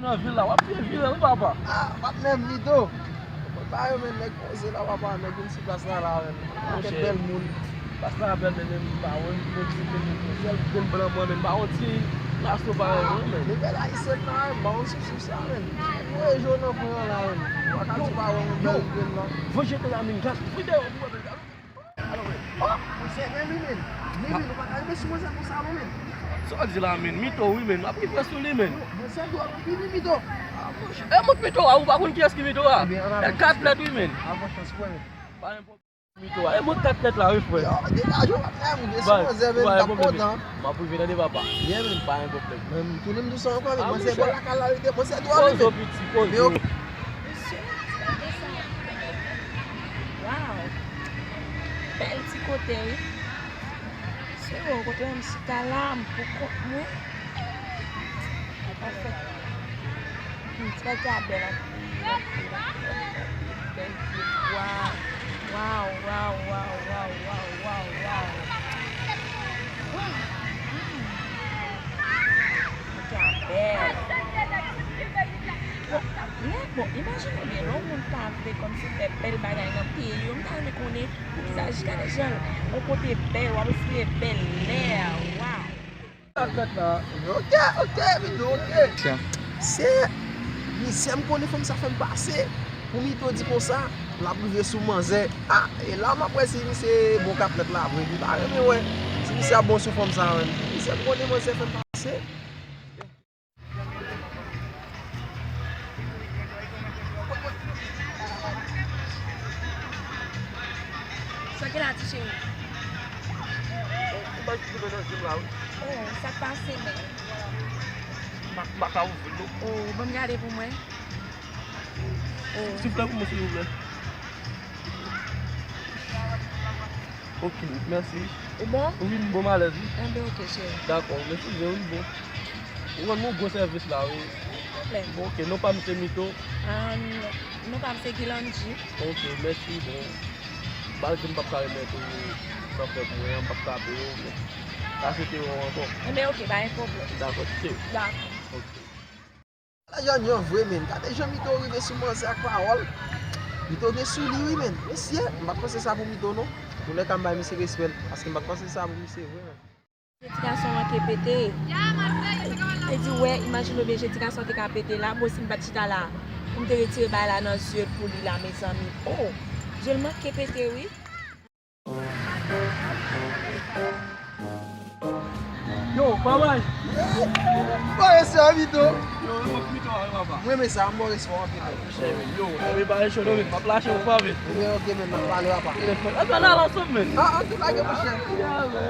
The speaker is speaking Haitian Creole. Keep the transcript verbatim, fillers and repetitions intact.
Nan vil la, w ap byen vire wi papa. Ah, patnè m, Mito. Mwen pa yo, men nèg poze la, papa, nèg vin sou plas la, la, men. Pakèt bèl moun. Plas la bèl, men, men, m pa wè, men, ti grenn, sèl grenn blan mwen, men, m pa wè ti naso parèy mwen, men. Nouvèl Ayisyen la, men, m pa wè sou, sou sa, men. Voye jo nan pwen an la, men. Ou pa ka di pa wè yon bèl grenn la. Voye jete la, men, gad, vide yo pou wè, men, gad. Oh, monchè, men wi, men. Men wi, nou pa ka rive sou manzè konsa, non, men. Sa w di la, men? Mito, wi, men. M ap rive sou li, men. Monchè, dwòl anpil, wi, Mito. Ah, monchè. E, mwen Mito a, ou pa konn kiyès ki Mito a? Ebyen, ann ale. E, kat lèt, wi, men. Al pran chans, frè, men. Pa gen pwoblèm, Mito a. E, mwen kat lèt la, wi, frè. Yo, degaje w, patnè, m rive sou manzè, men, m t ap kontan. M ap rive, tande, papa. Byen, men. Pa gen pwoblèm. Men, tounen m dousan ankò, men. Ah, monchè, monchè. Bò lakay la, rete, monchè, dwòl, men. Poze w, piti, poze w. Mesye, gade sa. Waw. Bèl ti kote, wi. Se yon kote m chita la, m pou kont mwen. Anfèt, hmm, ti bagay sa bèl anpil, anpil, anpil, anpil, anpil. Bèl vye bwa. Waw, waw, waw. Waw. Hmm. Bagay sa bèl. Bon, lè, bon, imajine w byen, lè yon moun ta vle kòmsi fè bèl bagay nan peyi yo, m ta renmen konnen poukisa jiska dejan yon kote bèl, w ap respire bèl lè a, waw. Kat lèt la. Ok, ok, Mito, ok. Tiens. Se mizè m konnen fanm sa fè m pase. Pou Mito di konsa, l ap rive sou manzè. Ah, e la m ap wè si misye bon kat lèt la vre. M ta renmen wè si misye ap bon sou fanm sa menm. Misye m konnen manzè fè m pase. Sa ki la, ti cheri? Ou bay ti bebe nan je m la, wi. Oh, sa k pase menm? M pa, m pa ka ouvri l, non. Oh, ban m gade pou mwen. Oh. Soufle pou mwen, silvouplè. Ok, mèsi. Ou bon? Wi, m bon, m alèz, wi. Enben, ok, cheri. Dakò, mèsi byen, wi, m bon. Ou rann mwen gwo sèvis la, wi. Pwoblèm. Bon, ok, non pa m se Mito. Ah, non. Non pa m se Guilandji. Ok, mèsi, bon. Malgre m p ap ka remèt ou san fè pou mwen an, m p ap ka peye w, men m ka swete wè w ankò. Enben, ok, pa gen pwoblèm. Dakò, ti cheri. Dakò. Ok. Ala jènjan vre, men. Gade jan Mito rive sou manzè ak pawòl. Mito gen sou li, wi, men. Mesye, m pa t panse sa pou Mito, non. Toulèka, m bay misye respè l, paske m pa t panse sa pou misye vre, men. Je ti gason an manke pete. E di, wè, imajine w byen, je ti gason an te ka pete la. Bon, si m pa t chita la, pou m te retire bagay la nan zye l pou li la, mezanmi. Oh, je l manke pete, wi. Yo, babay. Mwen respè a Mito. Yo, yo, Mito a, papa. Mwen renmen sa, mwen respè anpil. Yo, e pa e cho, men, m ap lache ou fwa, men. Ebyen, ok, men, n ap pale, papa. Telefòn. Ann al ansanm, men. Ah, ann tou lage, monchè. Ya, men.